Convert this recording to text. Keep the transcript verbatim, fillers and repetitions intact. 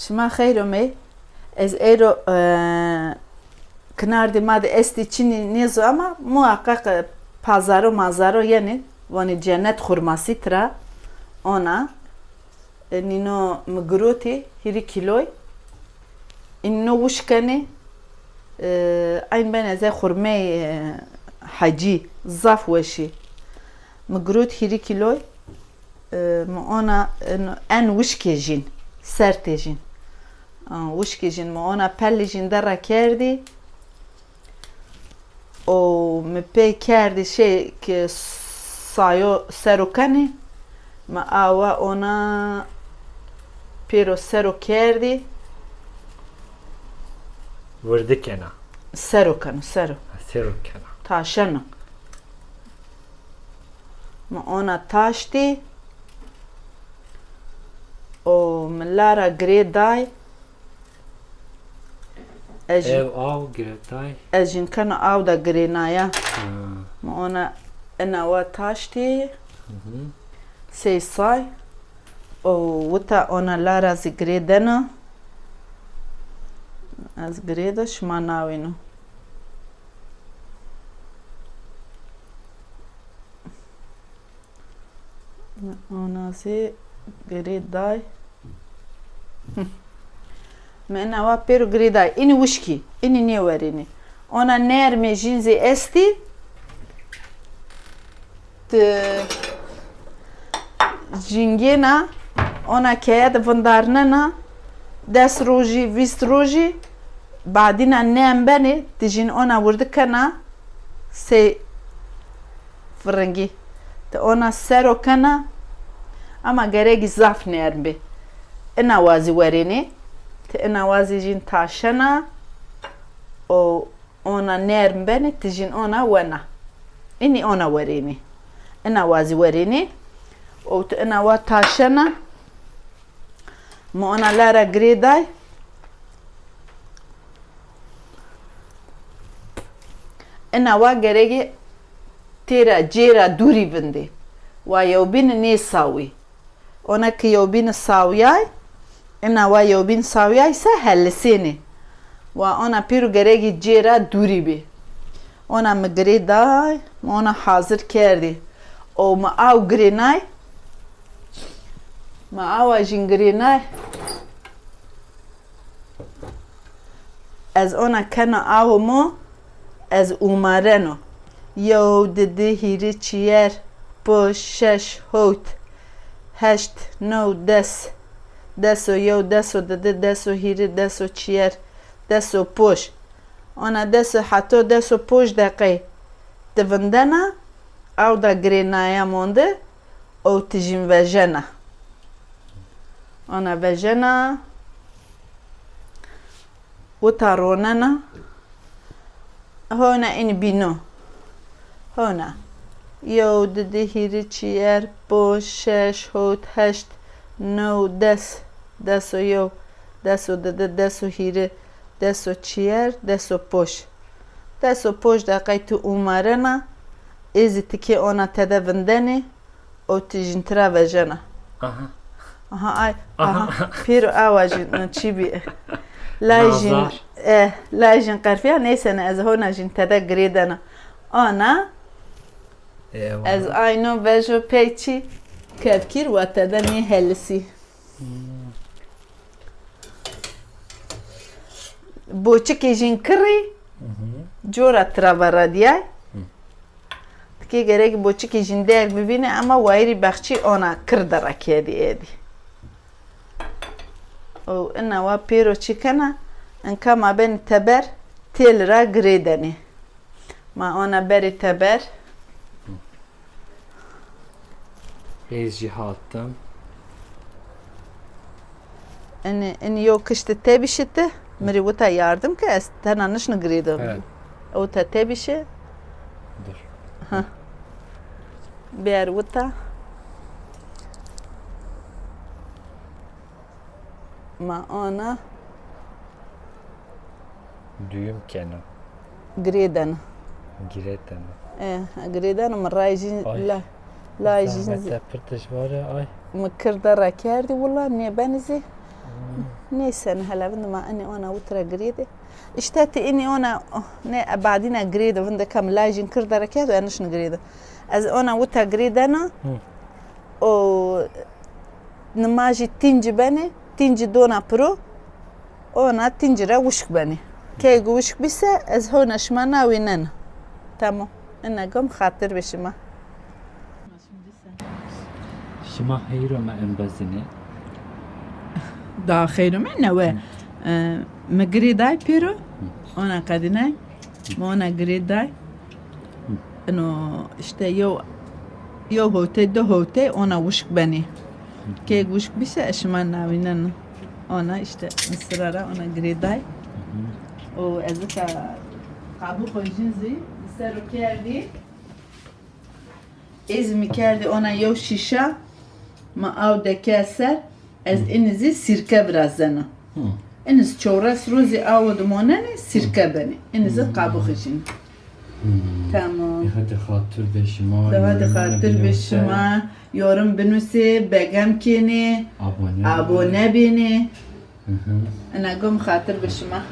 Şima xeyr omey. Ez eyro, e, kinardê ma de estî çinî nêzo ama muhaqqeq, e, pazaro mazaro yenê, vanê cennet xurmasî tira. Ona, e, nîno mi girotî hîrî kîloy. În nîno wişk kenê. E, eyn benê zey xurmey, e, hecî, zaf weş î. Mi girot hîrî kîloy. E, mi ona, e, en wişkê jîn, sertê jîn. A, wişkê jîn mi ona pelê jîn de ra kerdî. O mi pê kerdî şey ki sayo sero kenî. Mi awa ona pêro sero kerdî. Wirdi kena. Sero keno, sero. Sero kena. Taşeno. Mi ona taştî. O mi lara girê day. Ez jîn, Ev aw girê day. ez jîn keno aw da girênaya. Ha. Mi ona inawa taştî. Hı hı. Sey say. O wita ona lara zî girê dena. Ez girê de şima nawîno. Ona zî girê day. Hı. Mi inawa pêro girê day. Înî wişkî. Înî nêwerênî. Ona nermê jîn zî estî. Ti jîngêna, ona keye de vindarnena, des rojî, vîst rojî, badîna nem benê, ti jîn ona wirdi kena, sey firingî. Ti ona sero kena, ama geregî zaf nerm bê. Inawa zî werênê, ti inawa zî jîn taşena, o ona nerm benê, ti jîn ona wena. Înî ona werênî. Inawa zî werênî. O ti inawa taşena. Mi ona lara girê day. Inawa geregê têra cêra dûrî vindê. Wa yewbîni nêsawî. Ona ki yewbîni sawîyay, inawa yewbîni sawîyay se helisênê. Wa ona pêro geregî cêra dûrî bî. Ona mi girê day, mi ona hazir kerdî. O mi aw girênay, mi awa jîn girênay. Ez ona kena awo mo, ez umareno. Yew, di, di, hîrî, çiyer, ponc, şeş, howt, heşt, new, des. Des o yew, des o di, di, des o hîrî, des o çiyer, des o ponc. Ona des o heto, des o ponc deqey ti vindena, aw da girênaya monde, o ti jîn vejena. Ona vejena. Wita ronena. Hewna înî bîno. Hewna. Yew, di, di, hîrî, çiyer, ponc, şeş, howt, heşt, new, des. Des o yew, des o di, di, des o hîrî, des o çiyer, des o ponc. Des o ponc deqey tu umarena. Ê zî tikê ona tede vindenê. O ti jîn tira vejena. Aha. Aha, ay, aha. Pêro awa jîn, no çî bî. Lay jîn, e, lay jîn qerfiya, neyse ne, ez hona jîn tede girê dena. Ana, ez ayno vejo pey çî kevkîr wa tede nêhelisî. Boçikê jîn kirrî, cora tira veradiyay. Tikê gerek boçikê jîn derg bivînê, ema wayirî bexçî ona kir de ra kerdî êdî. O ina wa pêro çi kena, inka ma benî teber têl ra girê denê. Ma ona berê teber. Ez jî hatim. Ini, ini yo kişti tebişi ti, mi rê wita yardim ke, ez tena nişni girêdo. Evet. O te tebişi. Dur. Ha. Biyer wita. Ma ana. Düğüm kena. Girêdena. Girêdena. E, girêdena mi ray jîn la, la jîn. Zahmet pirtiş var ya, ay. Mi kirde ra kerdî wila, nê benizî. Hmm. Neyse, ne hele vindi ma ini ona wit ra girêdê. İşte ti ini ona, oh, ne, badîna girêdo, vindi kam lajin kirda ra kerdo, yanlış ni girêdo. Ez ona wita girêdeno. Hı. O nimajî tîncî benê, tîncî dona piro, ona tîncî ra wişk benê. Keygu wişk bîse, ez hona şima nawînena. Tamam. Ina gom xatir be şima. Şima heyro mi embezinê. Da xeyro mi newe. Hı. E, mi girê day pêro, hı, ona qedînay, mi ona girê day. Hı. Ino işte yew, yew hewtey, du hewtey ona wişk benê. Hı. Keyg wişk bîse ez şima nawînena. Ona işte mi sira ra ona girê day. Hı hı. O ez ita qabû xo jin zî mi ser o kerdî. Ez mi kerdî ona yew şîşa, mi aw dekîya ser, ez, hı, ini zî sîrke virazena. Hı. Ini zî çewres rozî awo di monenê, sîrke benê. Ini zî, hı, qabixijîn. Hı. Tamam. E, hadi xatir be şima. De hadi xatir be şima. Yorum binusê, begem kênê, abone, abone bênê. Hı hı. Ina gom xatir be şima.